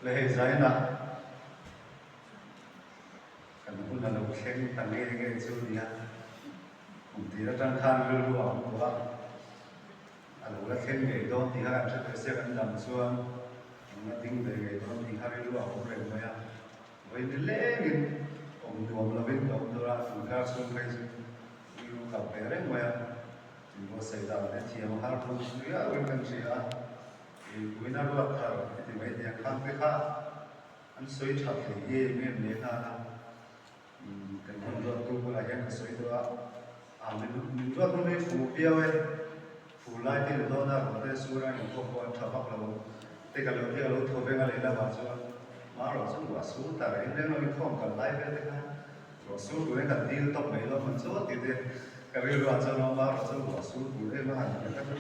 Le hei zaina kan hun a lo thleng ta nge nge chu nia. Kum tir atang khan rilru a awm tawh a, a lo la thleng ngei dawn tih kha kan hre ve sia kan dam chuan an la ding ve ngei dawn tih kha rilru a awm reng mai a. Vawi ni lengin awm nuam lovin ka awm tur a, inkar chhung phei chu rilru kal ve reng mai a. Inbuatsaih dan te thiam har hmun riauin kan hria a, Puina ruat thar heti mai nia khang te kha an sawi tha thei em em leh nghal a, kan hun ruat tu bulah hian ka sawi tawh a, ah min min ruat hun hi fu viau e, fu lai te ni dawn a, ruah te sur a inkhawm pawh an tha vak lo te ka lo te ka lo thaw veng a lehlamah chuan marawh chu ruah sur ta reng reng lo inkhawm kal lai vel te kha. Ruah sur tur hian kan dil tawp mai lo man chu ti te ka rilruah chuan awm a, ruah chu ruah sur tur em a han ti kha chu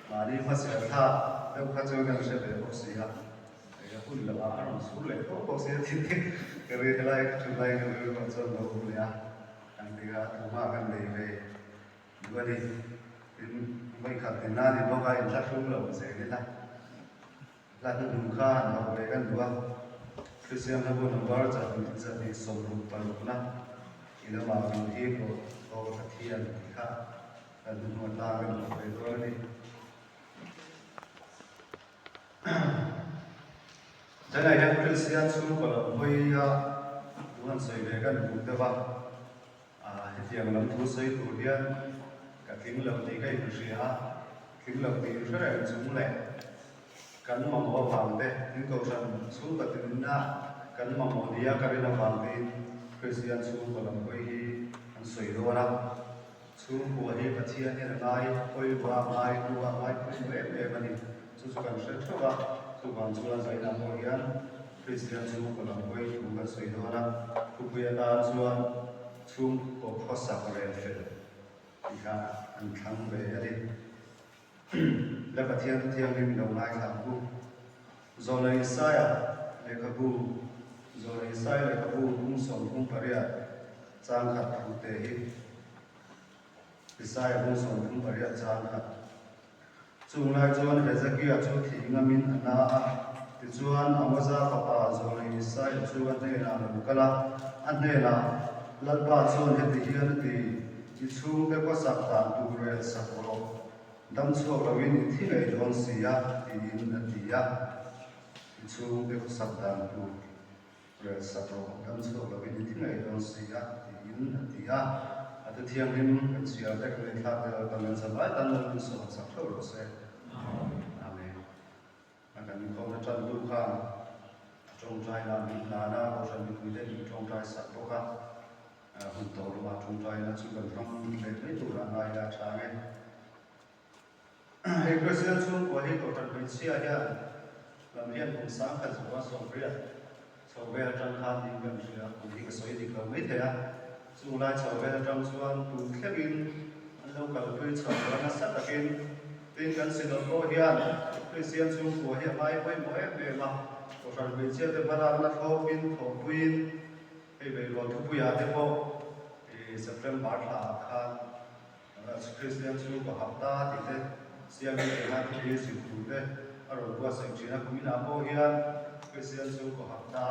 mahni hmasial thlak deuh kha chuan kan hre ve bawk si a, hei a hun lo ah a rawn sur leh tawp bawk si a ti te ka ri helai ka thu lai ka rilruah chuan lo awm leh a, kan ti kha thu hma kan nei ve duh a ni. Tin, vawikhat din a ni bawk a inthlahrung lo zel ila. Hla hnuhnung kha han hauh ve kan duh a, Kristian hlabu number 266 na i lamah min hip rawh aw Pathian tih kha kan hnuhnung atang kan hauh ve dawn a ni. Tunah hian Kristian chhungkaw lam hawi a thu han sawi ve kan duh deuh a, hetiang lam thu sawi tur hian ka tling lo tih ka inhria a, tling lo tih inhre reng chung leh Kan mamawh avang te, in kohhran chhungkaw tinna kan mamawh nia ka rin avang tein Kristian chhungkaw lam hawi hi an sawi dawn a. Chhungkua hi Pathian hian a ngai pawimawh a, ngai hnu a, ngai pawimawh em em a ni. Chu chu kan hre theuh a, chuvang chuan zainah pawh hian Kristian chhungkaw lam hawi thu kan sawi dawn a. Thupui atan chuan chhungkaw khawsak rel fel tih kha an thlang ve a ni. La Pathian Thianghlim lo ngaithla ang u. Zawlei Isaia lehkhabu, Zawlei Isaia lehkhabu bung 38 chang khat thu te hi Isaia bung 38 chang khat. Chung lai chuan Hezekia chu thih ngamin a na a, tichuan Amoza fapa Zawlei Isaia chu a hnenah a lo kal a, a hnenah, Lalpa chuan heti hian a ti, I chhungte khawsak dan tur rel sak rawh, dam chhuak loin i thi ngei dawn si a, tiin a ti a. I chhungte khawsak dan tur rel sak rawh, dam chhuak loin i thi ngei dawn si a, tiin a ti a. A thu thianghlim kan chhiar te kan inthlak te Lalpan kan zavai tan lo min sawm sak hlauh rawh se. Amen. A kan inkhawmna tantu khan a tawngtaina min hlan a, Kohhran mipuite min tawngtai sak bawk a. Hun tawh lamah tawngtaina chu kan hmang leh mai turah ngai ila a tha ang e. Hei Kristian chhungkua hi Kohhran hmeichhia hian lam hian kum 10,000 zawa 80 chho vel atang khan ding kan hria, kum hi ka sawi dik lo mai thei a. Chung lai chho vel atang chuan tun thlengin an lo kalpui chho a nasa takin tin kan Synod pawh hian Kristian chhungkua hi a ngai pawimawh em em a, Kohhran hmeichhia te hmalakna thlawpin thawhpuiin Hei Beirual thupuiah te pawh i September thla ah khan Kristian chhungkaw hapta tih te siamin eng a thupui zir tur te a rawn buatsaih thin a, kum inah pawh hian Kristian chhungkaw hapta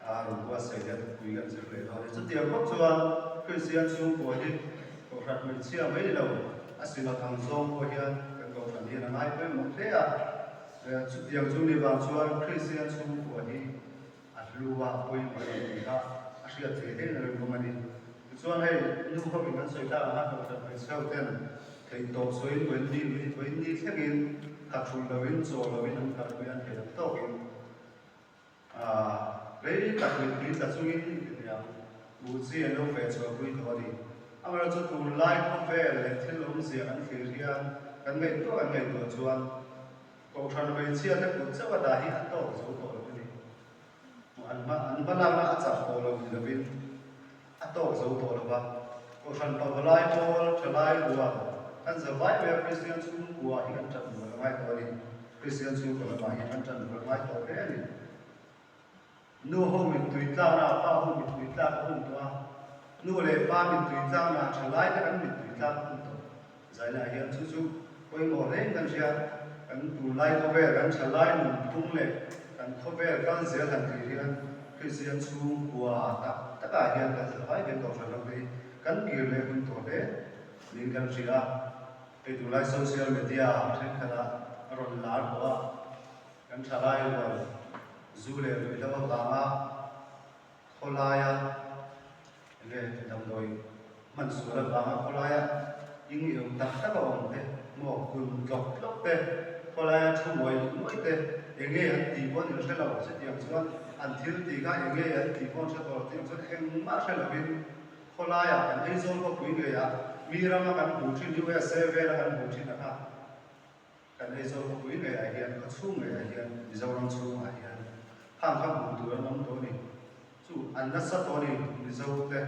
a rawn buatsaih leh thupui kan zir leh dawn a ni. Chutiang bawk chuan Kristian chhungkua hi Kohhran hmeichhia mai ni lo, a synod ang zawng pawh hian kan Kohhran hian a ngai pawimawh hle a. Chutiang chu ni vang chuan Kristian chhungkua hi a hlu a, a pawimawh a ni tih kha a hriat theih hle na rinawm a ni. Tichuan hei nu hovin an sawi tak ang a, hlawhthlan hmeichhe ho ten theihtawp sawiin vawiin ni vawiin ni thlengin kha thulh loin chaw loin an kalpui an thei lo tawkin aah rei tak mittui tla chungin ti thei ang u chi an lo feh chhuahpui tawh a ni. Amaherawhchu tunlai khawvel leh thil awmzia kan thlir hian kan ngaihtuah kan ngaihtuah chuan Kohhran hmeichhia te kut chauh a dah hi a tawk zo tawh lo a ni. An hma an hmalakna a chak tawh lo ni lovin a tawk zo tawh lo va. Kohhran pavalai pawl, thalai rual, kan zavai mai a Kristian chhungkua hi kan tan rual a ngai tawh a ni. Kristian chhungkaw lamah hian kan tan rual a ngai tawh hle a ni. Nu ho mittui tlakna ah pa ho mittui tlak a hun tawh a, nu leh pa mittui tlakna ah tha lai te kan mittui tlak a hun tawh. Zainah hian chu chu pawimawh reng kan hria. Kan tunlai khawvel, kan thalai nunphung leh kan khawvel kal zel han tih hian Kristian chhungkua tak takah hian kan zavai hian Kohhran ho te hi kan kir leh hun tawh hle niin kan hria a. Hei tunlai social media thenkhatah a rawn lar tawh a, kan thalai rual zu leh ruihhlo avanga khawlaia enge damdawi hman sual avanga khawlaia ing eng tak tak a awm te maw kun tlawk tlawk te khawlaia thu muai muai te enge an tih pawh an inhre lo chutiang chuan an thil tih kha enge an tih pawh an hre tawh lo tiang chuan engmah hre lovin khawlaia kan Aizawl khawpui ngeiah mi rama kan hmuh thin USA vela kan hmuh thin a kha Kan Aizawl khawpui ngeiah hian, khaw chhung ngeiah hian, Mizoram chhungah hian hang kha hmuh tur an awm tawh a ni. Chu an nasa tawh a ni, Mizote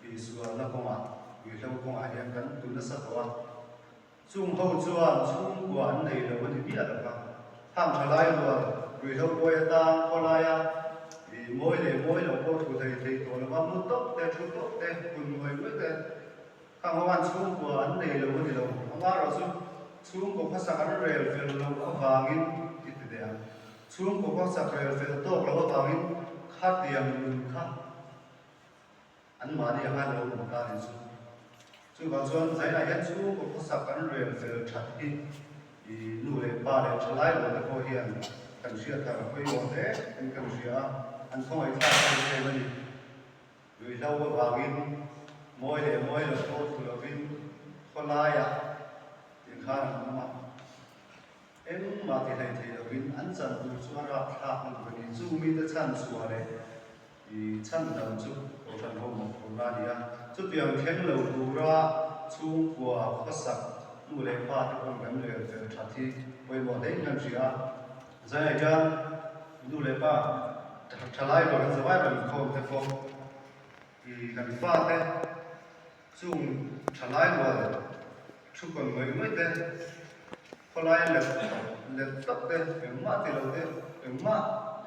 tihsualna kawngah, ruihhlo kawngah hian kan tu nasa tawh a. Chung ho chuan chhungkua an nei lo a ni miah lo va. Hang tha lai rual, ruihhlo pawi atang khawlaia ih mawi leh mawi lo pawh thu thei thei tawh lo va, mu tawp te, thu tawp te, kun ngawih ngawih te, Ka hoan chhungkua an nei lo a ni lo, amaherawh chu chhungkaw khawsak an rel fel loh avangin i ti teh ang. Chhungkaw khawsak rel fel tawk loh avangin khatiang nun kha anmahni anga lo awm ta a ni chu. Chuvang chuan zainah hian chhungkaw khawsak an rel fel that hi i nu leh pa leh thalai lo te pawh hian kan hriat thar a pawimawh hle in kan hria a, an khawngaihthlak em em a ni. Ruihhlo avangin mawi leh mawi lo pawh thu lovin khawlaiah tiang khan an awm a, engmah ti hlei thei lovin an chan tur chu a rapthlak lutuk a ni. Chu mite chhan chhuah leh i chhan dam chu Kohhran ho mawhphurhna a ni a, chutiang thleng lo tura chhungkua khawsak nu leh pa te pawn kan rel fel that hi pawimawh hle in kan hria a. Zaiah hian nu leh pa thalai rual kan zavai rawn inkhawm te pawh i kan fate chung thalai rual thu kawn ngawih ngawih te, khawlai let let tak te, engmah ti lo te, engmah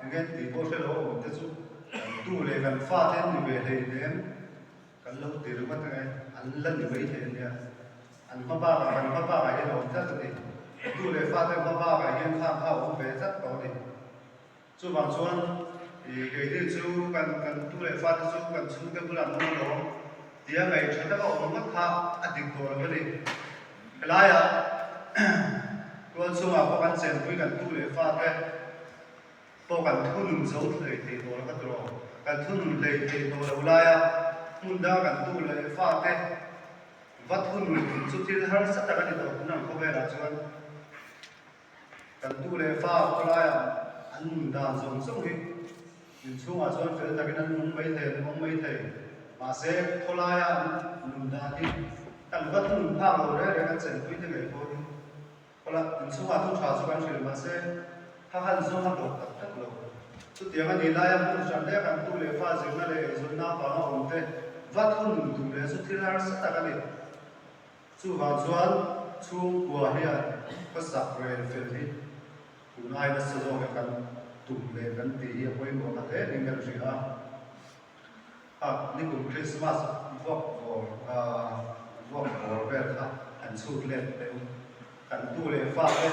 eng nge tih pawh hre lo a awm te chu kan tu leh kan fate an ni ve hlei nem kan lo ti ringawt ange, an la ni mai thei ania. An hma bakah kan hma bakah hian a awm tlat a ni. Tu leh fate hma bakah hian khang kha a awm ve tlat tawh a ni. Chuvang chuan ih keini chu kan kan tu leh fate chu kan chhungte bulah an awm alawm tia ngaih tha taka awm ngawt kha a dik tawh lo a ni. Helaiah tual chungah pawh kan chenpui kan tu leh fate pawh kan thunun zo hlei thei tawh lo ka ti rawh. Kan thunun hlei thei tawh lo laia hmun danga kan tu leh fate Va thunun tum chu thil harsa tak a ni tawh tun ang khawvelah chuan kan tu leh fa khawlaiah an nun dan zawng zawng hi inchhungah chuan fel takin an nung mai thei, an awm mai thei. Mahse khawlaia an nun dan hi kan va thunun phak lo reng reng an chenpui te ngei pawh hi khawla inchhungah thu tha chu kan hrilh mahse kha han zawng a hlawk tak tak lo. Chutiang a nih laia hmun hran leh kan tu leh fa zirna leh eizawnna avanga awm te va thunun tum leh chu thil harsa tak a ni. Chuvang chuan chhungkua hian khawsak rel fel hi tun ai nasa zawk e kan tum leh kan tih hi a pawimawh ta hle niin kan hria a. Kha nikum Christmas vuak bawr vuak bawr vel kha han chhut let teh u. Kan tu leh fa te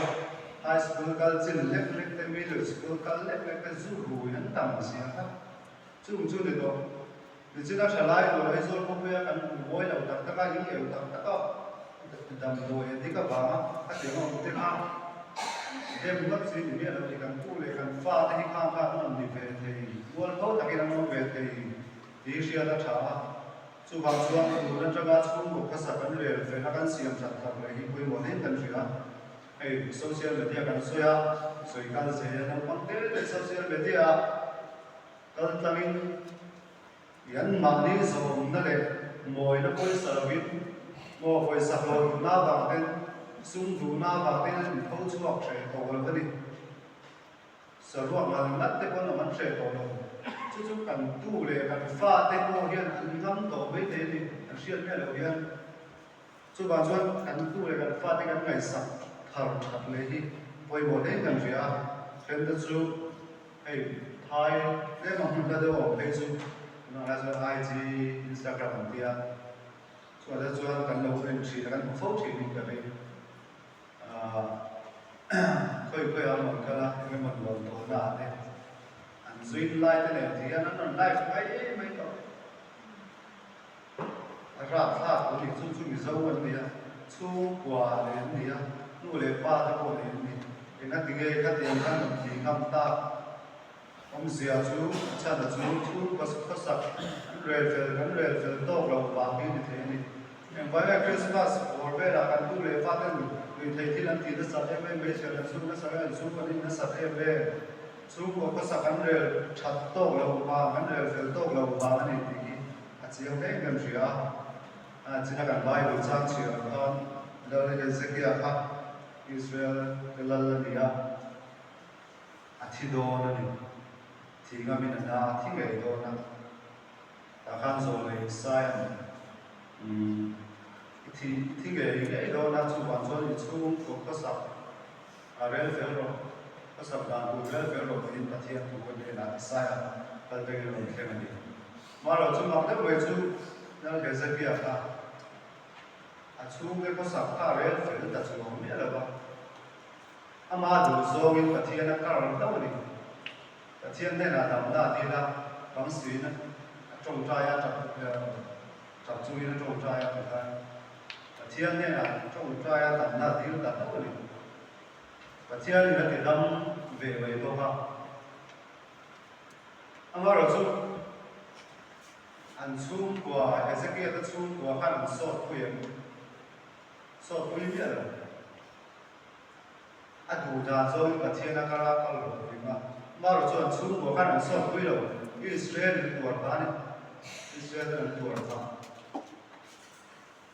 high school kal chin lek lek te, middle school kal lek lek te zu rui an tam zia kha. Chung chu ni tawh. Nichina tha lai tur Aizawl khawpuia kan hmu mawi lo tak tak a, in eu tak tak a, damdawi a dik avanga a tiang a awm te kha dem ngawt chi ni miah lo ni. Kan tu leh kan fa te hi khang kha an rawn ni ve thei, mualpho takin an awm ve thei tih hriat a tha a. Chuvang chuan tun atanga chhungkaw khawsak kan rel fel a, kan siam that thar leh hi pawimawh hle kan hria. Hei social media kan sawi a, sawi kal zel a, naupang te te social media ah kal tlangin i an mahni zawmna leh mawina pawisa lovin maw pawisa hlawh duhna avang ten, sum duhna avang ten an inpho chhuak hreh tawh lo a ni. Saruak ngal ngat te pawn awm an hreh tawh lo. Chu chu kan tu leh kan fa te pawh hian an ngam tawh mai thei a ni, an hriat miah loh hian. Chuvang chuan kan tu leh kan fa te kan ngaihsak thar that leh hi pawimawh hle in kan hria a. Then te chu hei phai tlem a hmun hla deuh a awm phei chu tunah lai chuan IG, Instagram an tia. Chuvang te chuan kan lo en thin a, kan hmu fo thin in ka ring. Aaa. Khawi khawi ah an rawn kal a, eng emaw nuam tawhna ah te an zuin lai te nen ti hian an rawn live mai mai tawh. A rapthlak an nih chu chu Mizo an ni a, chhungkua leh an ni a, nu leh pa te pawh nei an ni. Engati nge khatiang khan rawn ti ngam tak? Awmzia chu a chhan a chu chhungkaw khawsak an rel fel kan rel fel tawk loh vang hi ni thei a ni. Engvai nge Christmas bawr velah kan tu leh fa ten nuihtheih thil an ti nasat em em hmeichhia kan chhung nasat em an chhung kan in nasat em em chhungkaw khawsak an rel that tawk loh vang an rel fel tawk loh vang a ni tih hi a chiang hle in kan hria a. A china kan Bible chang chhiar ang khan Lal Hezekia kha Israel te lal a ni a. A thi dawn a ni. Thi ngamin a na a thi ngei dawn a. Tah khan zawl leh Isaiah umm i thi i thi ngei ngei dawn a, chuvang chuan i chhung kawp khawsak a rel fel rawh, khawsak dan tur rel fel rawh tiin Pathian thu a hnenah Isaiah kal tangin a rawn thleng a ni. Mahlo chu mak deuh mai chu Lal Hezekia kha a chhungte khawsak kha a rel fel ta chuang miah lo va. Ama duh zawngin Pathian a kar hlauh a ni. Pathian hnenah damna a dil a, bang siin a tawngtai a, tap chungin a tawngtai a ti khan Pathian hnenah tawngtai a damna a dil ta hlauh a ni. Pathianin a ti dam ve mai bawk a. Amaherawhchu an chhungkua, Hezekiah te chhungkua khan an sawtpui em? Sawtpui miah lo. A duh dan zawngin Pathian a kal a, kal lo hrim a. Amaherawhchu an chhungkua khan an sawtpui lo. Israel in tuar phah a ni. Israel ten an tuar phah.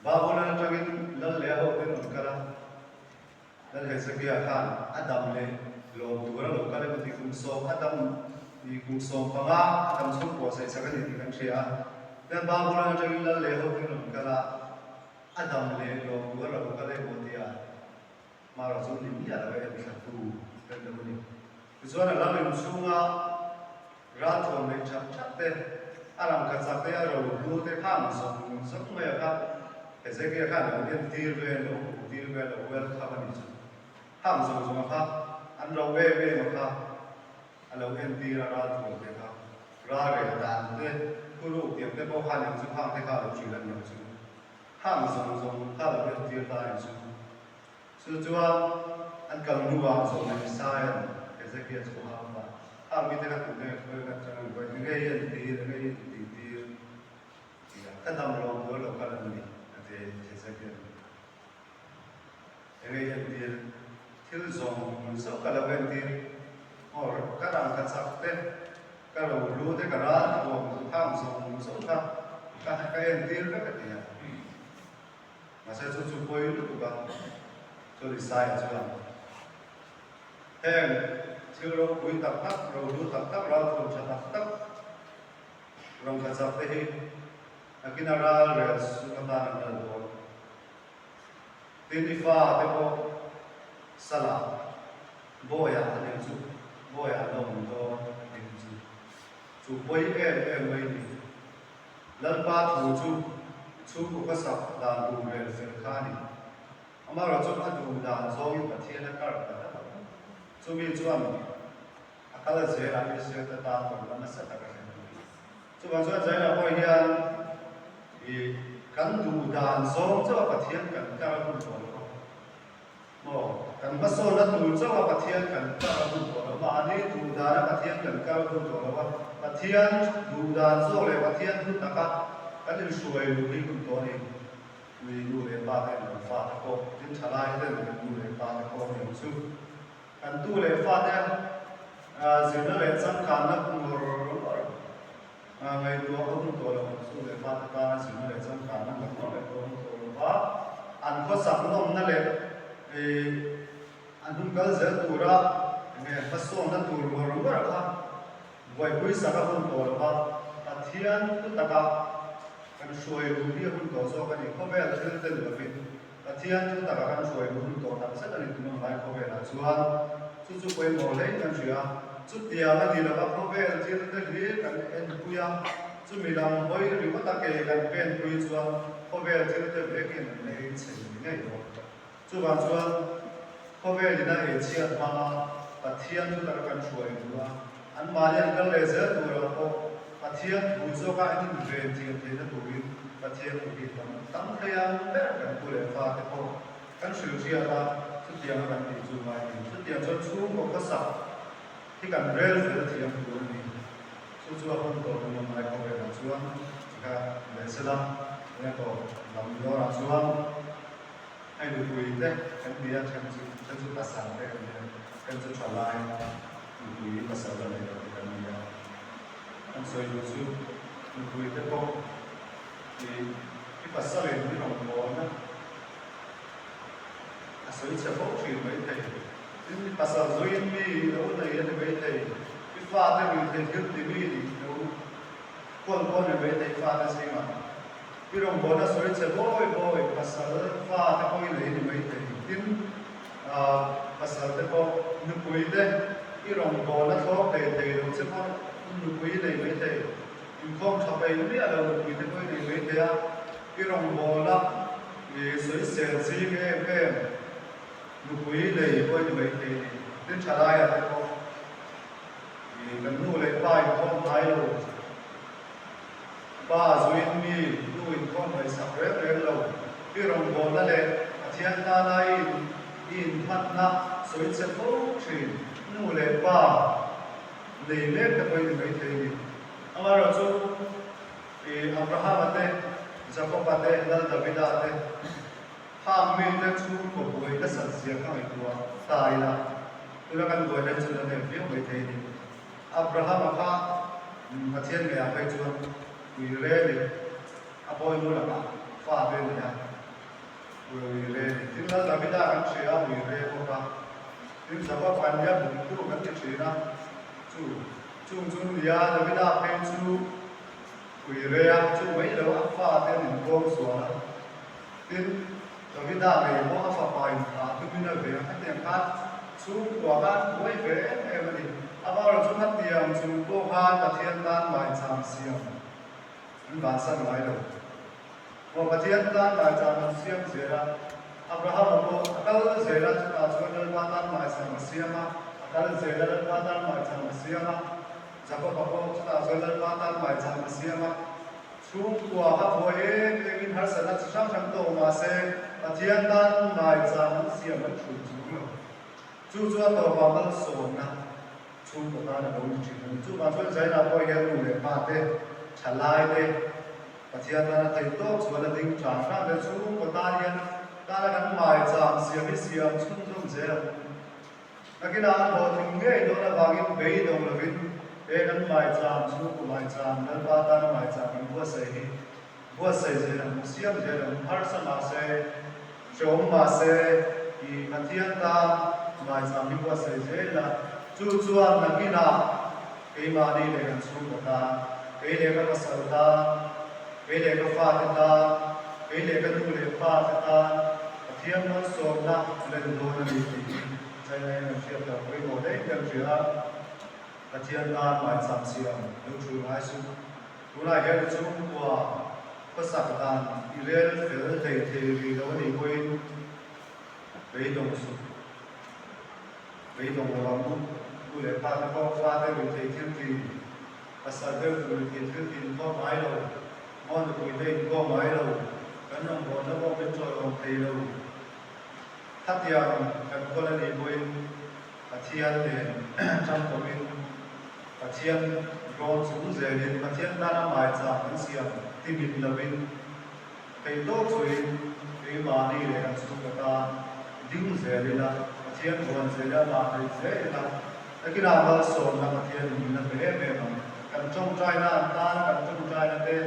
Babylon atangin lal leh a hoten rawn kal a. Lal Hezekiah khan a dam leh lawm tur a lo kal emaw tih kum sawm a dam ni kum 15 a dam chhung pawh saih sak a ni tih kan hria a. Tichuan Babylon atangin lal leh a hoten rawn kal a. A dam leh lawm tur a lo kal emaw tia Mara chu ni miah lo e en thlatu kan lo ni. Tichuan a lam inchhunga ralthuam leh that that te, a rangkha chak te, a rohlu te khan zawng zawng mai a kha Hezekiah khan lo entir ve, lo hmuh tir ve, lo welcome a nih chu. Khang zawng zawng a kha an ro em em a kha. A lo entir a ralthuam te kha ralrel dan te, thuruk tiang te pawh khan eng chu khang te kha a lo hrilh a ni ang chu. Khang zawng zawng kha a lo entir ta a ni chu. Chu chuan an kal hnuah zawhna Isaia'n Hezekia chu a hau ta. Khang mite kha tunge khawi khat chang an vawi enge i entir, enge i intihtir ti a, ka dam lo tur a lo kal an ni a ti Hezekia'n. Enge i entir? Thil zawng zawng ka lo entir. Aw, ka rangka chak te, ka rohlu te, ka ral thuam khang zawng zawng kha ka ka entir vek a ti a. Mahse chu chu pawi lutuk a, chuan Isaiah chuan, Heng thil ropui tak tak, rohlu tak tak, ral thuam tha tak tak, rangka chak te hi nakin a ral rel sum atan an lal dawn. Tin i fa te pawh salah bawiah a nih chu, bawiah an lo awm dawn a nih chu. Chu pawi em em mai ni. Lalpa thu chu chhungkaw ka sak dan tur rel fel kha a ni. Amaherawhchu a duh dan zawngin Pathian a kar ta deuh a. Chumi chuan a kal zelah Israel te tan tawrhna nasa tak a thlen a ni. Chuvang chuan Zaina pawh hian i kan duh dan zawng chauh a Pathian kan kar a hun tawh lo a maw? Kan hmasawnna tur chauh a Pathian kan kar a hun tawh lo a, mahni duh dan a Pathian kan kar a hun tawh lo a, Pathian duh dan zawk leh Pathian thu taka kan inhruai luh hi hun tawh a ni. Mi nu leh pa ten kan fate pawh, tin thalai ten kan nu leh pa te pawh eng chu Kan tu leh fate zirna leh changkanna ngawr ngawr ngaihtuah a hun tawh lo. Tu leh fate tana zirna leh changkanna ngawr ngawr ngaihtuah a hun tawh lo va, an khawsak nawmna leh an hun kal zel tura enge hmasawnna tur ngawr ngawr kha buaipui sak a hun tawh lo va, Pathian thu taka kan hruai luh hi a hun tawh zawk a ni. Khawvel thil tel lovin Pathian thu taka kan hruai luh hun tawh tak zet a ni tun ang lai khawvelah chuan chu chu pawimawh hlein kan hria a. Chutiang a ni lova khawvel thil te hlir kan enpui a, chumi lam hawi ringawt a ke kan penpui chuan khawvel thil te vekin an la ei chhe ngei ngei dawn. Chuvang chuan. Khawvel ina ei chhiat hmanga Pathian chu taka kan hruai duh a, anmahni an kal leh zel turah pawh Pathian thu zawka an inven thiam theihna turin Pathian thu hi tam tam thei ang ber kan pu leh fate pawh kan hrilh hriat a, chutianga kan tih chu ngai ni. Chutiang chuan chhungkaw khawsak hi kan rel fel thiam tur a ni. Chu chu a hun tawh tum a ngai khawvelah chuan tikha leh sela, enge tawh lam dawrah chuan. Hei nupui te kan ti a, then chu then chu pasal te kan ti a, then chu thalai nupui pasal la nei lo te kan ni a. Kan sawi duh chu nupui te pawh i i pasalin i rawn bawn a, a sawi chhe fo thin maithei. Tin, i pasal zuiin mi i lo nei a ni maithei, i fate rui thei thil ti mi nih i lo kawl pawh a ni maithei fate zingah. I rawngbawlna sawi che bawi bawi pasal fa te pawh i nei ni mai thei. Tin, pasal te pawh nupui te i rawngbawlna thlawk thei thei lo che pawh nupui i nei mai thei. Inkhawm tha peih miah lo nupui te pawh i nei mai thei a, i rawngbawlna i sawi sel ching em em nupui i nei pawh i ni mai thei ni. Tin, thalaiah te pawh i kan nu leh pa inkhawm ngai lo. Pa zuin mi nu inkhawm ngaihsak reng reng lo. I rawngbawlna leh Pathian tana i i inhmanna sawi che fo thin. Nu leh pa nei mek te pawh i ni maithei ni. Amaherawhchu i Abrahama te, Jakoba te, Lal Davida te khang mite chhungkaw buai nasat zia kha ngaihtuah ta ila, tuna kan buai hian chu la nem viau maithei ni. Abrahama kha Pathian ngeiah phei chuan ui re ni, a bawinu lakah fa te a nei a, ui re ni. Tin, Lal Davida kan hria a, ui re bawk a. Tin, Jakob kan nia bumtu kan ti thin a, chu chung chu nia Davida phei chu ui re a, chu mai lo a fa te an inkawm zual a. Tin, Davida ngei pawh a fapa in thah tumin a ve a, hetiang khan chhungkua khan buai ve em em a ni. Amaherawhchu chu hetiang chung pawh khan Pathian tan maicham siam an vansan ngai lo. Maw Pathian tan maicham an siam zel a, Abrahama pawh a kal zel a, chutah chuan Lalpa tan maicham a siam a, a kal zel a, Lalpa tan maicham a siam a, Jakoba pawh chutah chuan Lalpa tan maicham a siam a. Chhungkua kha buai em em in harsatna chi hrang hrang tawh mah se Pathian tan ngaichang an siam an hrul chung lo. Chu chu a tawpah malsawmna chhungkaw tan a lo ni thin a ni. Chuvang chuan Zaina pawh hian nu leh pa te, thalai te Pathian tan a theih tawk chuan a ding tha hrang hle. Chhungkaw tan hian tana kan ngaichang siam hi siam chhunzawm zel ang. Nakinah a hlawhtling ngei dawn avangin beidawng lovin he kan maicham chhungkaw maicham Lalpa tana maicham kan buatsaih hi buatsaih zel ang u, siam zel ang u, harsa mah se, hrehawm mah se i Pathian tan maicham hi buatsaih zel a, chu chuan nakinah keimahni leh kan chhungkaw tan, kei leh ka pasal tan, kei leh ka fate tan, kei leh ka nu leh pa te tan Pathian malsawmna len dawn a ni tih hi China hian an hriat loh pawimawh daih kan hria a, Pathian tan maicham siam lo thu ngai suh. Tunah hian i chhungkua khawsak dan i rel fel hlei thei rih lo a nih pawhin beidawng suh. Beidawng lo ang u. Nu leh pa te pawh fate rih thei thil ti. Pasal deuh tur i thil thil tin khaw ngai lo, maw nupui te in khaw ngai lo, kan rawngbawlna pawh min chawiawm thei lo. Khatiang kan kawl a nih pawhin Pathian nen tangkawmin Pathian rawn chung zelin Pathian tana maicham kan siam ti mit lovin theihtawp chuin keimahni leh kan chhungkaw tan ding zel ila, Pathian huan zel ila, mahni zel ila. Nakinah malsawmna Pathian in min la pe em em ang. Kan tawngtaina an tana kan tawngtaina te,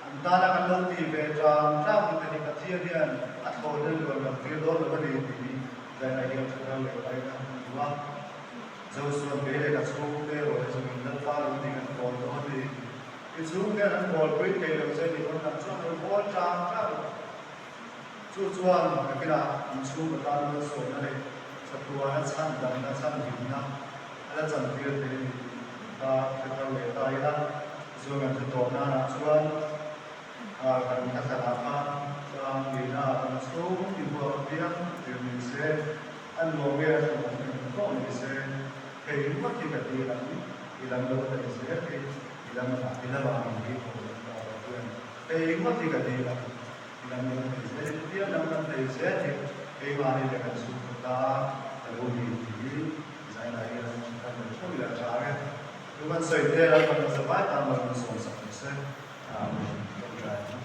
an tana kan lo tih ve tang tang te hi Pathian hian a thlawhna luan lo tir dawn lo a ni tih hi Zaina hian thu thar leh paih a hmu a. Joshua kei leh ka chhungte erawh hi zawng in Lalpa lo ni kan bawl dawn a ni. I chhungte an bawl pui thei lo che ni pawn nang chuan lo bawl tang tang lo. Chu chuan nakinah inchhung atan malsawmna leh chatuana chhan damna chhan hlimna a la chantir thei a ni tih kha hre thar leh ta ila. Tichuan kan hre tawp nanah chuan kan hla thlanah khan tlang lina kan chhung ti huak apiang tir ni se. A nuam nge a hrehawm eng pawh ni se, hei ringawt hi ka dil ang, i lam lo hnaih zel hi, i lam ah i lamah min hi pawh lam ta lo hian, hei ringawt hi ka dil ang, i lam lo hnaih zel hi, chutia lam kan hnaih zel hi keimahni leh kan chhungkaw ta a lo ni tih hi zainah hian kan lo theuh leh a tha ang e. Chu kan sawi te lalpan a zavai tan lo min sawmsak rawh se. Amen. Tawngtai.